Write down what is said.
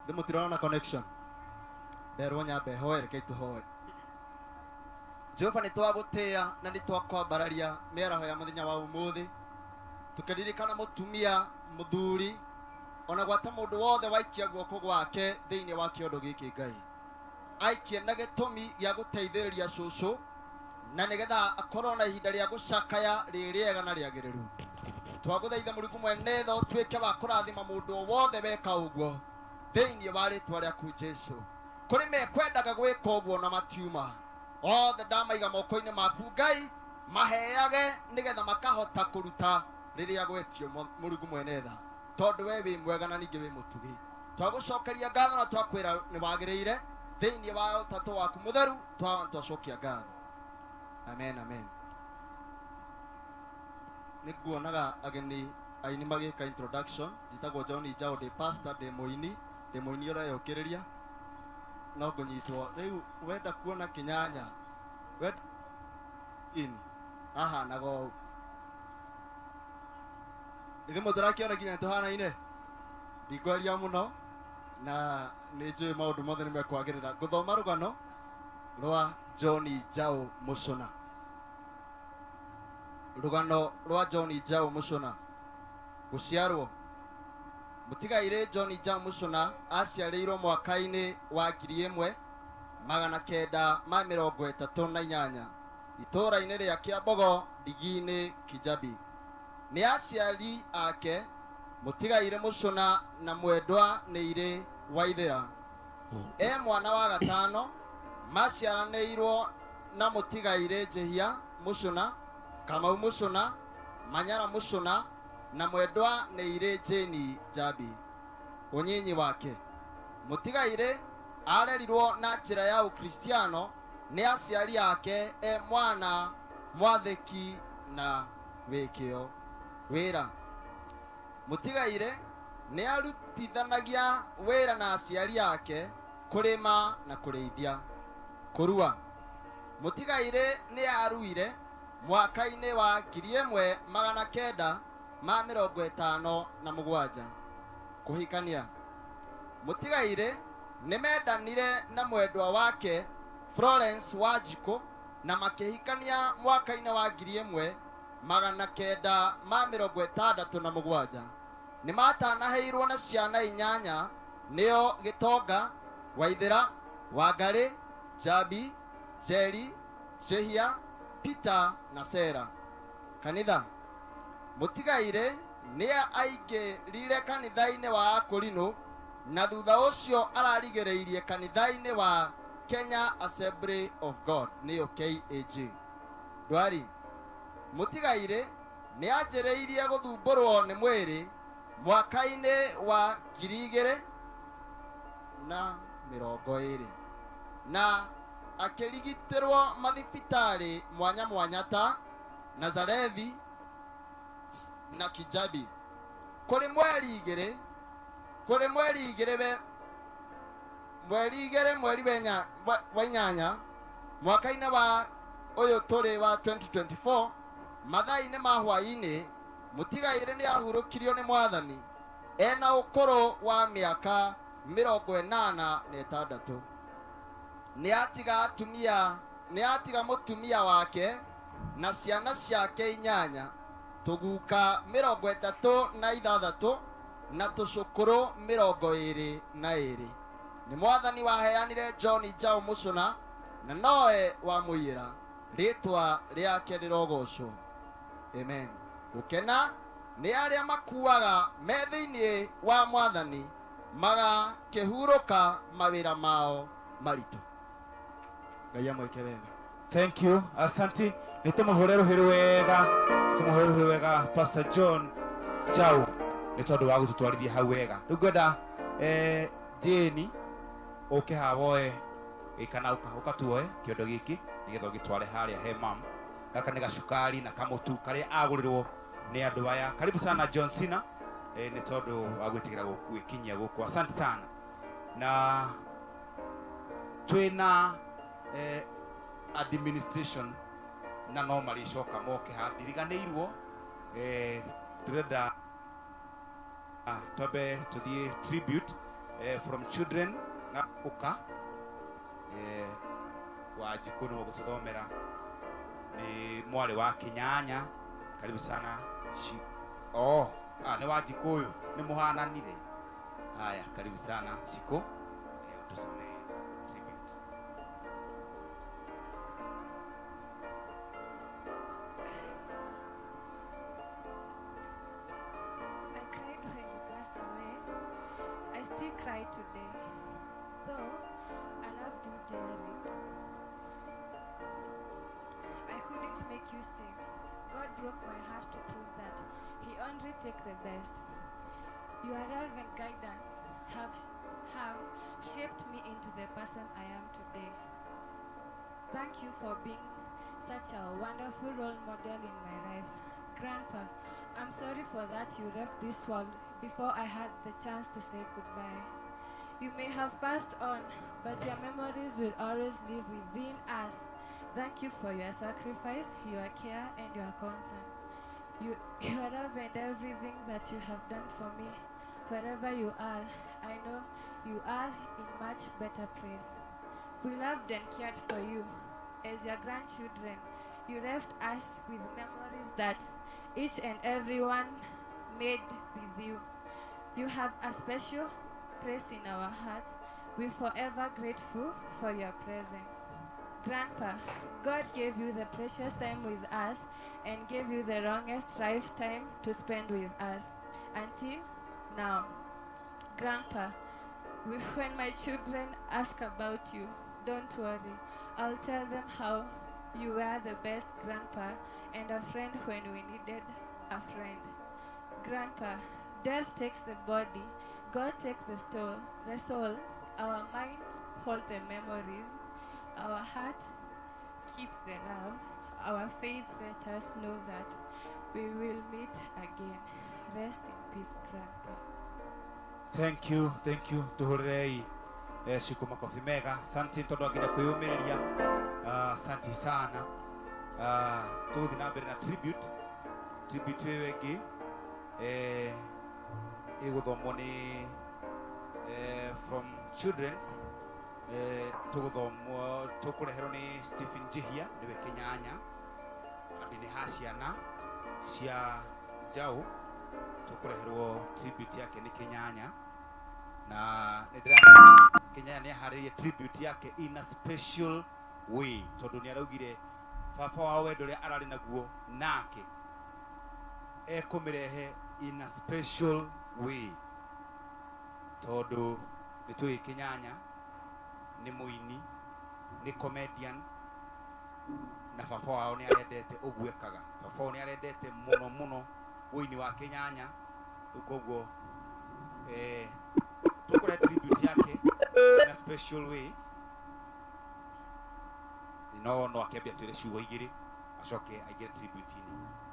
Ndĩmũtirona connection. Nderwo nyambe hoe, reke tũhoe. Jehova, nĩ twagũtĩĩa na nĩ twakwambararia mĩaraho ya mũthenya wa ũmũthĩ, tũkĩririkana mũtumia, mũthuri, ona gwata mũndũ wothe waikia guoko gwake thĩinĩ wa kĩondo gĩkĩ. Ngai aikie na gĩtũmi gĩa gũteithĩrĩria cũcũ na nĩgetha akorwo na ihinda rĩa gũcakaya rĩ rĩega na rĩagĩrĩru. Twagũthaitha, Mũrungu mwene tha, ũtuĩke wa kũrathima mũndũ o wothe weka ũguo thĩinĩ wa rĩtwa rĩaku Jesu. Kũrĩ mekwendaga gwĩka ũguo na matiuma othe, ndamaiga moko-inĩ maku, Ngai, maheage nĩgetha makahota kũruta rĩrĩa gwetio. Mũrungu mwene tha, tondũ we wĩ mwega na ningĩ wĩ mũtugi, twagũcokeria ngatho na twakwĩra nĩ wagĩrĩire. Thĩinĩ wa ũtatũ waku mũtheru twacokia ngatho. Amen, amen. Nĩ nguonaga ageni aini magĩka introduction. Njĩtagwo John Njao, ndĩ pastor, ndĩ mũini, ndĩ mũini ũreyũkĩrĩria no ngũnyitwo rĩu. Wenda kuona kĩnyanya wenda ini ahanaga ũũ, ithuĩ mũtũrakĩona nginya tũhanaine. Ndikwaria mũno na nĩ njũĩ maũndũ mothe nĩ mekwagĩrĩra. Ngũthoma rũgano rwa John Njao Mũcũna. Rũgano rwa John Njao Mũcũna. Gũciarwo: mũtigairĩ John Njao Mũcũna aciarĩirwo mwaka-inĩ wa 1938 itũũra-inĩ rĩa Kĩambogo, Ndigi-inĩ, Kijabi. Nĩ aciari ake mũtigairĩ Mũcũna na mwendwa nĩ irĩ Waithĩra. E mwana wa gatano. Maciaranĩirwo na mũtigairĩ Njĩhia Mũcũna, Kamau Mũcũna, Manyara Mũcũna na mwendwa nĩ irĩ Jane Njambi. Ũnyinyi wake: mũtigairĩ arerirwo na njĩra ya ũkristiano nĩ aciari ake, e mwana mwathĩki na wĩ kĩo. Wĩra: mũtigairĩ nĩ arutithanagia wĩra na aciari ake kũrĩma na kũrĩithia. Kũrua: mũtigairĩ nĩ aruire mwaka-inĩ wa 1957. Kũhikania: mũtigairĩ nĩ mendanire na mwendwa wake Florence Wanjikũ na makĩhikania mwaka-inĩ wa 1967. Nĩ matanaheirwo na ciana inyanya, nĩo Gĩtonga, Waithĩra, Wangarĩ, Njambi, Njeri, Njĩhia, Peter na Sera. Kanitha: mũtigairĩ nĩ aingĩrire kanitha-inĩ wa Akũrinũ na thutha ũcio ararigĩrĩirie kanitha-inĩ wa Kenya Assembly of God, nĩyo KAG. Ndwari: mũtigairĩ nĩ anjĩrĩirie gũthumbũrwo nĩ mwĩrĩ mwaka-inĩ wa 2020 na akĩrigitĩrwo mathibitarĩ mwanya mwanya ta Nazarethi na Kijabi. Kũrĩ mweri igĩrĩ, kũrĩ mweri igĩrĩ we mweri igĩrĩ, mweri wa inyanya, mwaka-inĩ wa ũyũ tũrĩ wa 2024, mathaa-inĩ ma hwaĩ-inĩ, mũtigairĩ nĩ ahurũkirio nĩ Mwathani ena ũkũrũ wa mĩaka 86. Nĩ atiga atumia, nĩ atiga mũtumia wake na ciana ciake inyanya, tũguka 36 na tũcũkũrũ 22. Nĩ Mwathani waheanire John Njau Mũcũna na noe wamũiyĩra. Rĩtwa rĩake rĩrogocwo. Amen. Gũkena nĩ arĩa makuaga me thĩinĩ wa Mwathani, magakĩhurũka mawĩra mao maritũ. Ngai amwĩke wega. Thank you, asanti. Nĩ tũmũhũre rũhĩ wega, tũmũhũre rũhĩ wega Pastor John Njau nĩ tondũ wa gũtũtwarithia hau wega. Rĩu ngwenda Jane ũke haha woe kana ũka tuoe kĩondo gĩkĩ nĩgetha ũgĩtware harĩa he mam. Gaka nĩ gacukari na kamũtu karĩa agũrĩrwo nĩ andũ aya. Karibu sana John Cena, nĩ tondũ wa gwĩtĩkĩra gwĩkinyia gũkũ. Asante sana. Na twĩna administration na no marĩcoka moke haha, ndiriganĩirwo. Tũrenda twambe tũthiĩ tribute. from children na uka Wanjikũ nĩwe ũgũtũthomera, nĩ mwarĩ wa Kĩnyanya. Karibu sana. Oh, nĩ Wanjikũ ũyũ, nĩ mũhananire. Haya, karibu sana Shiko, utusomee tribute. I cried when you passed away. I still cry today, though I loved you dearly. I couldn't make you stay. God broke my heart to prove that He only takes the best. Your love and guidance have shaped me into the person I am today. Thank you for being such a wonderful role model in my life. Grandpa, I'm sorry for that you left this world before I had the chance to say goodbye. You may have passed on, but your memories will always live within us. Thank you for your sacrifice, your care, and your concern. Your love and everything that you have done for me. Wherever you are, I know you are in much better place. We loved and cared for you as your grandchildren. You left us with memories that each and everyone made with you. You have a special place in our hearts. We're forever grateful for your presence. Grandpa, God gave you the precious time with us and gave you the longest lifetime to spend with us until now. Grandpa, when my children ask about you, don't worry. I'll tell them how you were the best grandpa and a friend when we needed a friend. Grandpa, death takes the body, God takes the soul. Our minds hold the memories, our heart keeps the love, our faith let us know that we will meet again. Rest in peace, Grandpa. Thank you, thank you. Tuhurei Shiko makofi mega. Asante tondu anginya kwiyumiriria. Asante sana. Tuguthi na mbere na tribute. Tribute ĩyo ĩngĩ ĩgũthomwo nĩ from children's, tũgũthomwo tũkũreherwo nĩ Stephen Njihia, nĩwe Kĩnyanya, andĩ nĩ ha ciana cia Njaũ. Tũkũreherwo tribute yake nĩ Kĩnyanya, na nĩ Kĩnyanya nĩ aharĩrie tribute yake in a special way, tondũ nĩ araugire baba wao wendo ũrĩa ararĩ naguo nake ekũmĩrehe in a special way, tondũ nĩ tũĩ Kĩnyanya nĩ mũini, nĩ comedian, na baba wao nĩ arendete ũguo ekaga. Baba wao nĩ arendete mũno mũno ũini wa Kĩnyanya. Rĩu koguo tũkũrehe tribute yake in a special way. No akĩambia twĩre ciugo igĩrĩ acoke aingĩre tribute-inĩ.